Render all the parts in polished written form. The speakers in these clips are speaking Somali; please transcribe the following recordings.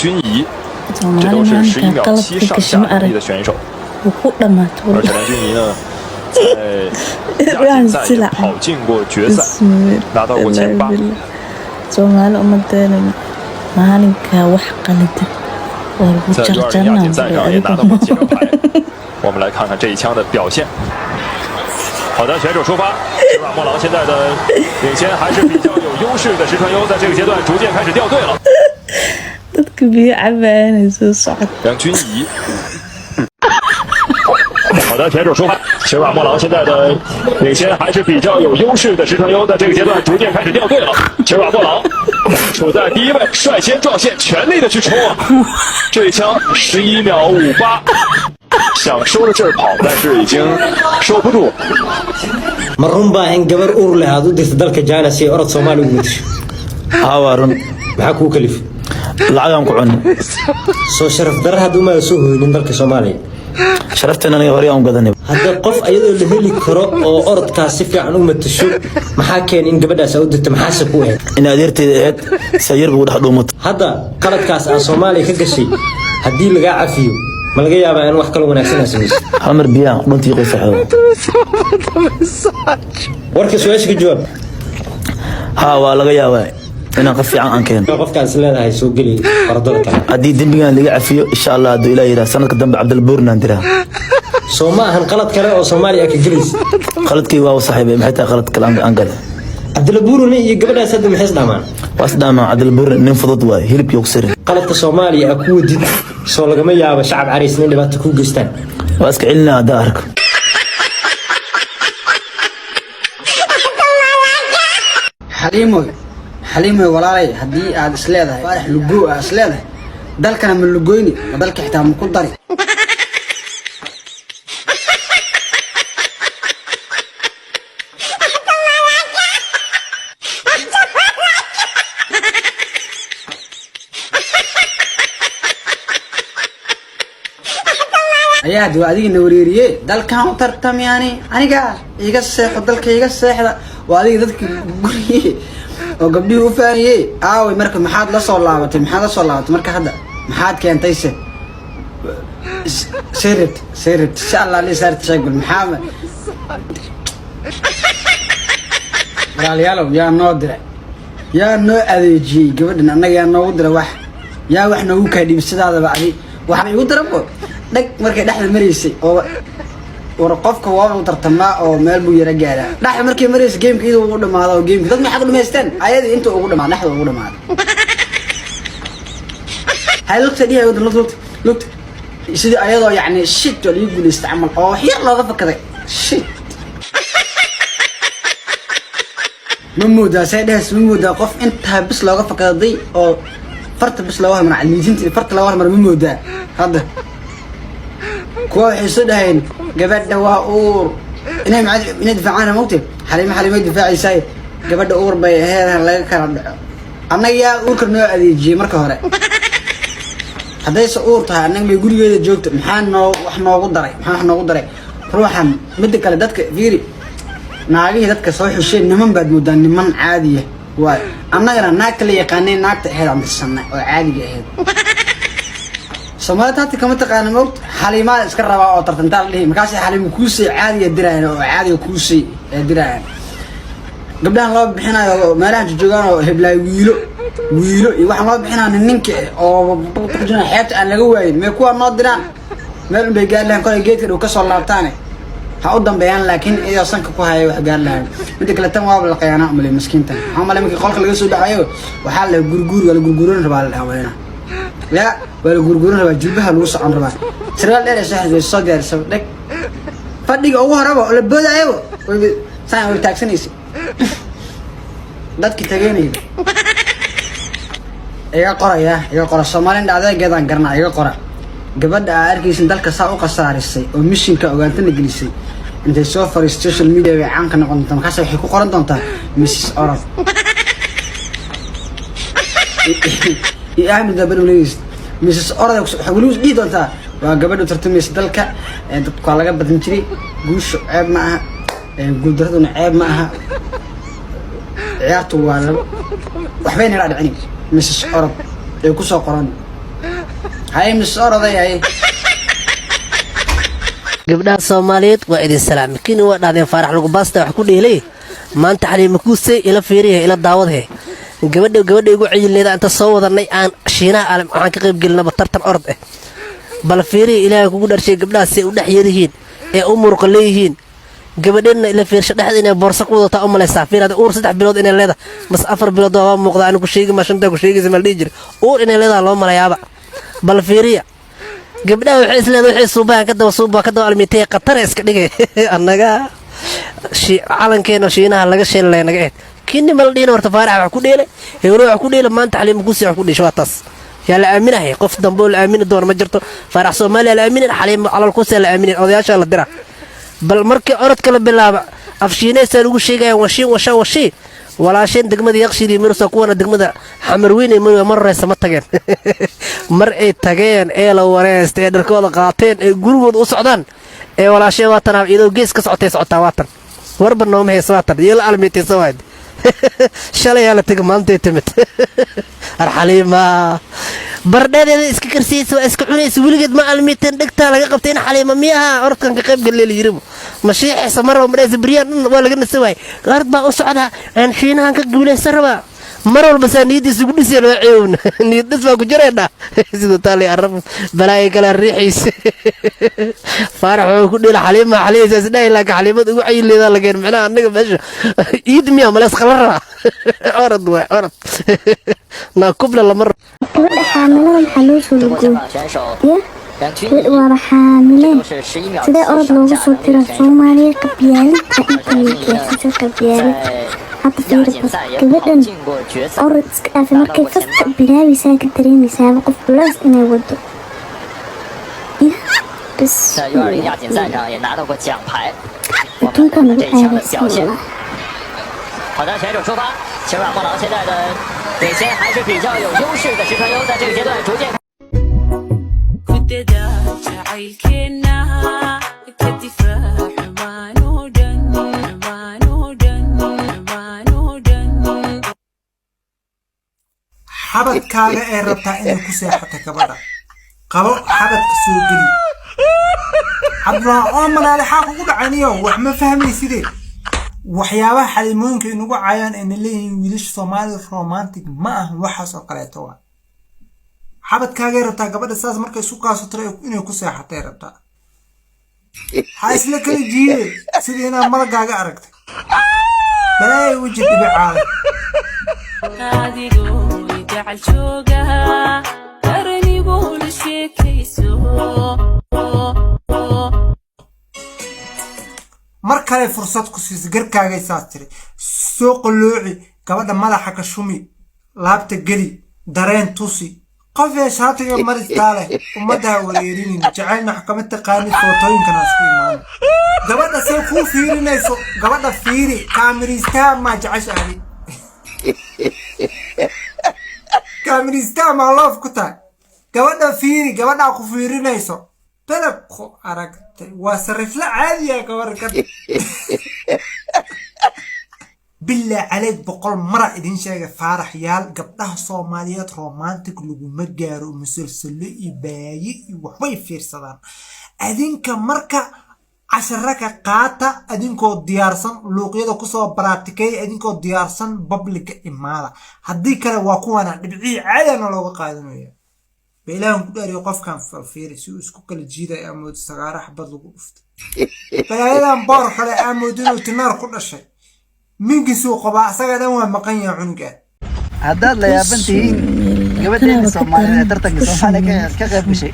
均怡，这 Soomaali 都是十一 maalinkaa 秒七 qalabka 上 gashay 下 ma 能力 arag 的选手。 wuu ku dhammaatay 而 walahi. 且梁均怡呢，在亚锦赛也跑进过决赛，拿到过前八。 Bismillah. Soomaali uma deenayno maalinkaa wax qalida waa lagu 在 U20 亚锦 jarjarnaa 赛上也拿到过几个牌。我们来看看这一枪的表现。好的，选手出发。石软莫狼现在的领先还是比较有优势的，石川优在这个阶段逐渐开始掉队了。 Dadka biyo cabayanay soo socod. 梁均怡。好的，选手出发。石软莫狼现在的领先还是比较有优势的，石川优在这个阶段逐渐开始掉队了。石软莫狼处在第一位，率先撞线，全力的去冲啊！这一枪11秒58，想收着劲儿跑，但是已经收不住。 Ma run baa in gabar uur leh aad u dirta dalka China si ay orod Soomaali ugu matasho? Haa, waa run. Maxaa kuu kalif? Lacagaan ku cunay. Soo sharaf darra hadda uma soo hoynin dalka Soomaaliya? Sharaftan aniga horey aan u gadanay. Hadda qof ayadoo la heli karo oo orodkaas si fiican u matasho, maxaa keenay in gabadhaas aad u dirto? Maxaase ku ahayd? In adeerteyda ahayd sayar buu dhex dhuumato. Hadda qaladkaas aad Soomaaliya ka gashay haddii lagaa cafiyo, ma laga yaabaa in wax kaloo wanaagsan aad samayso? Hal mar biyaha dhuntii qoysaxdo. Warka su-aasha ka jawaab. Haa, waa laga yaabaa inaan qof fiican aan keeno. Qofkaas is leedahay soo geli orodada kale? Haddii dembigan laga cafiyo, insha Allah, hadduu Ilaah yidhaah, sanadka dambe Cabdilbuurnaan diraa. Soo ma ahan qalad kale oo Soomaaliya aad ka gelaysa? Qaladkii waa saaxiibay. Maxay tahay qalad kale aan galay? Cabdilla Buurune iyo gabadhaas hadda maxay isdhamaan? Waa isdhaamaan. Cabdilbuurne nin fudud waaye, hilibkii ku sirin. Qaladka Soomaaliya aad ku wadid, soo lagama yaabo shacab caraysan in dhibaato kuu geystaan? Waa iska celinaa haddaan arko. Xaliimoy, Xaliimoy walaalay, haddii aad is leedahay Faarax lugoo aad is leedahay, dalkana ma lugoyni, ma dalka xitaa ma ku dari. Ayaa waa adigina wareeriye, dalkan u tartamyaani, aniga iga seexo, dalka iga seexda, waa adiga dadka guriye oo gabdhihii u faaniyey. Aaway marka maxaad la soo laabatay? Maxaad la soo laabatay marka hadda? Maxaad keentay? Se see rabti, see rabti, si Allah lii saarta sheeg bal. Maxaa walaalayaalow, yaa noo diray? Yaa noo adeejiyey gabadhan? Annaga yaa noogu diray? Wax yaa wax noogu kaadhiib sidaadaba adi waxba igu diranbo dhag markay dhexda maraysay oo war qofka waaba u tartamaa oo meel buu yara gaaraa. Dhexda markay maraysay gameka iyadoo ugu dhamaado oo gameka dad maxaa ku dhamaysteen ayadii inta ugu dhamaado, dhexda ugu dhamaado. Hay lugta dhihay lugta lugta lugta sidii ayadoo yacni shit waa lagu guulaystay camal oo wax yar looga fakaday. Shit, ma moodaa say dhehes? Ma moodaa qof intaa bis looga fakaday oo farta bis looga hormara, caliijinta farta looga hormara? Ma moodaa hadda kuwa waxay soo dhaheen gabadha waa uur, inay macad inay difaacaan mogtay. Xaliimo, Xaliimay difaacaysaay, gabadha uur bay aheed, laga kala dhaco. Annaga yaa uurka noo adeejiyey marka hore? Haddayse uur tahay, annaga bay gurigeeda joogto, maxaa noo wax noogu daray? Maxaa wax noogu daray ruuxan? Midda kale, dadka fiiri, naagihii dadka soo xusheen niman baad moodaa, niman caadiya waay. Annagana naagta la yaqaanay, naagta ahayd aan dirsanay oo caadiga ahayd. Soomaalida hata kama taqaana moogta, Xaliimaa iska rabaa oo tartantaa la dhihi, markaasay Xaliimo kuusay caadiga diraayan oo caadiga kuusay ee diraayan. Gabdhahan loo bixinayo oo meelahan joogaan oo heblaay wiilo wiilo iyo waxaan loo bixinaa ninka oo xeebta aan laga waayin, mee kuwa noo diraan? Meel un bay gaari lahayn kolay geedka dhow kasoo laabtaane ha u dambeeyaan, laakiin iyadoo sanka ku haya wax gaari lahayn. Midda kale, tan waaba la khiyaanaa umalay miskiintan. Waxaa umalay markii qolka laga soo dhacayo waxaa la gurguur, waa la gurguuran rabaa, la dhaha ya waa la gurguuran rabaa, jilbaha lagu socon rabaa, sirwaal dheer ay soo xisbay, soo diyaarisa dheg, fadhiga ugu horeba oo la boodayaba way saan way taagsanaysa dadki tageynaya. Iga qoraya, iga qora, Soomaalin dhacdageedaan garanaa, iga qora. Gabadha aa arkaysin dalka saa u khasaarisay oo mishinka ogaantana gelisay, intay soo fariisto social media bay caan ka noqon doontaa. Markaas waxay ku qoran doontaa Mrs Orod iyo Ahmed Daban. Mrs Orod waxay weli dhihi doontaa waa gabadha u tartamaysa dalka. Dadku waa laga badan jiray, guushu ceeb ma aha, guuldaraduna ceeb ma aha, ciyaartu waa laba waxbay nala dhicin. Mrs Orod ay ku soo qoran. Haye, mis oroday, haye. Gabdhaha Soomaaliyeed waa idin salaamay. Kini waa dhahdeen Faarax lagu baasta wax ku dheelay. Maanta Xaliima Kuusey ila fiiriya, ila daawadhe. Gabadha igu cayilneeda inta soo wadanay aan Shiinaha alam waxaan ka qayb gelinaba tartan orod ah. Bal fiiriya, Ilaahay kugu dharshay, gabdhaha say u dhex yaryihiin ee u muruqa leeyihiin. Gabadheenna ila fiirsha, dhexda inay boorso ku wadataa u malaysaa. Fiir hada, uur 3 bilood inay leedahay mas 4 bilood waa muuqda. Anigu sheegi ma shanta ku sheegaysa ma la dhihi jira. Uur inay leedahay loo malayaaba. Bal fiiriya gabdhaha, waxay isleedahay waxay suubahan ka daba suuba ka daba almiitay khatara iska dhigay. Annaga calankeena Shiinaha laga sheelay naga eed kini ma la dhihin. Horta Faarax wax ku dheelay, Hewlo wax ku dheelay, maanta Xaliima Kuusi wax ku dheeshay. Waa taas. Yaa la aaminahay? Qof dambe oo la aamini doono ma jirto. Faarax Soomaaliya la aaminin, Xaliima calal Kuusi la aaminin. Odayaasha la dira. Bal markii orodka la bilaaba, af Shiinaysaa lagu sheegaya, washiin washa washii. Walaasheen degmada Yaqshiid iyo Mirsa, kuwana degmada Xamarweyne mar mar horeysa ma tageen. Mar ay tageen ee la wareystay ee dharkooda qaateen ee gurigooda u socdaan ee walaasheen waatan iyadoo gees ka socotay socotaa. Waatan warba nooma haysa, waatan iyo la almiitaysa wayd. Shalay yaa la tegay, maantay timid. Arxaliima bardhadeeda iska karsiyeysa, waa iska cunaysa, weligeed ma almiiteen. Dhegtaa laga qabtay in Xaliima miyaha orodkan ka qayb galee la yiribo. Ma shiixaysa marba madhaysa beryaan dhan waa laga nasa waayey. Orod baa u socdaa aan Shiinahan ka guulaysan rabaa. Mar walba saa niyadiisa ugu dhiseen waa ceewna, niyad dhis baa ku jireedha. Siduu taali arab balaayo kala riixaysa. Faarax wuxuu ku dhila Xaliima xaliisa isdhahay, laakiin Xaliimad ugu cayileedaa lageen. Macnaha annaga meesha iid miya malees qala rabaa. Orod waay, orod naa kubla lama. Gabadha xaamilada maxaa loo soo lugooy ya? Gabadha waaba xaamileen, sidee orod loogu soo dira? Soomaaliya qabyaalinta inta lay gaarsiisay, qabyaalid. Hadda fiiri bas, gabadhan orod iska dhaafay, markay fasta bilaabaysaa ka dareemaysaaba qof culays inay wado ya. Bas adduunkan ugu ceebaysan wallah. 好的，选手出发。其实莫狼现在的领先还是比较有优势的，石川优在这个阶段逐渐。 Jacaylkeenna ka difaac xumaan oo dhan, xumaan oo dhan, xumaan oo dhan. Xabadkaaga ee rabtaa inay ku seexato gabadha qabo, xabadka soo geli. Cabdullah oo malaale, xaa kugu dhacaniyo? Wax ma fahmayside. Waxyaabaha xalimooyinka inagu caayaan ayna leeyihiin wiilasha Soomaalida romantic ma ah, waxaas oo kaleeto waa xabadkaagay rabtaa gabadha. Saas markay isu kaasato inay ku seexatay rabtaa. Ha isla kala jiide sidii inaad malagaaga aragtay. Balaaya weji dhibicaada. Adigoo gacal jooga qaranigu la sheekayso. Mar kale fursad ku siisa, garkaagay saas tiri, soo qalooci gabadha, madaxa ka shumi, laabta geli, dareen tusi. Qofee shaatiga maristaa leh, ummadda ha wareerinin. Jacaylna wax kama taqaanid. Footooyinkana isku imaana. Gabadha see kuu fiirinayso, gabadha fiiri. Kaamiriistaha maa jeceshahay? Kaamiriistaha maa love ku tahay? Gabadha fiiri, gabadhaa ku fiirinayso. Beleb ku aragtay waa sarifla caadiya gabarkan. Bilaa caleeg, 100 mara idin sheegay, Faaraxyaal, gabdhaha Soomaaliyeed romantic laguma gaaro. Musalsalo iyo baayi iyo waxbay fiirsadaan. Adinka marka cashara ka qaata, adinkoo diyaarsan luuqyada kusoo baraatikeey, adinkoo diyaarsan public-ga imaada. Haddii kale waa kuwana dhibcihii caadana looga qaadanaya. Ba Ilaahan ku dhaariyo, qofkan falfiiri si uu isku kala jiiday, amood sagaaro xabad lagu dhuftay. Balaayadan boor kale amood inuu tinaar ku dhashay, minkiisuu qabaa, asaga dhan waa maqan yahay cunugaan. Haddaad la yaaban tihiin gabadheena Soomaaliyeed ee tartanka Soomaaliya ka qayb gashay,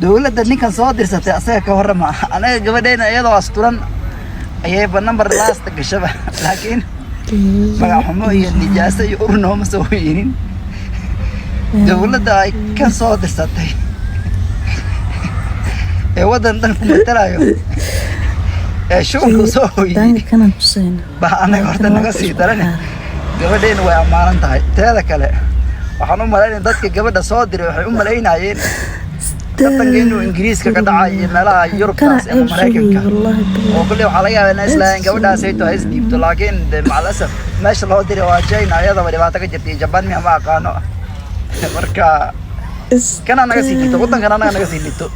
dowladda ninkan soo dirsatay asaga ka warrama. Anaga gabadheena iyadoo asturan ayayba number last gashaba, laakiin magac xumo iyo nijaaso iyo ur nooma soo hoyinin. Dowladda ay ka soo dirsatay ee waddan dhan ku matalayo ee shughulka soo hoyiyey Daanka kanaan tusayna. baa anaga horta naga sii darane. Gabadheena way ammaanan tahay. Teeda kale, waxaan u malaynaya dadka gabadha soo diray waxay u malaynayeen tartanka inuu Ingiriiska ka dhacay iyo meelaha Yurubtaas ama Maraykanka, oo kulley waxaa laga yaabaa inay islaayeen gabadhaas ayto ha isdhiibto, laakiin de macalasaf meesha loo diray waa China, iyadaba dhibaato ka jirta, iyo Jaban miya ma aqaano. Marka Kanaa naga sii liito, waddankan annaga naga sii liito.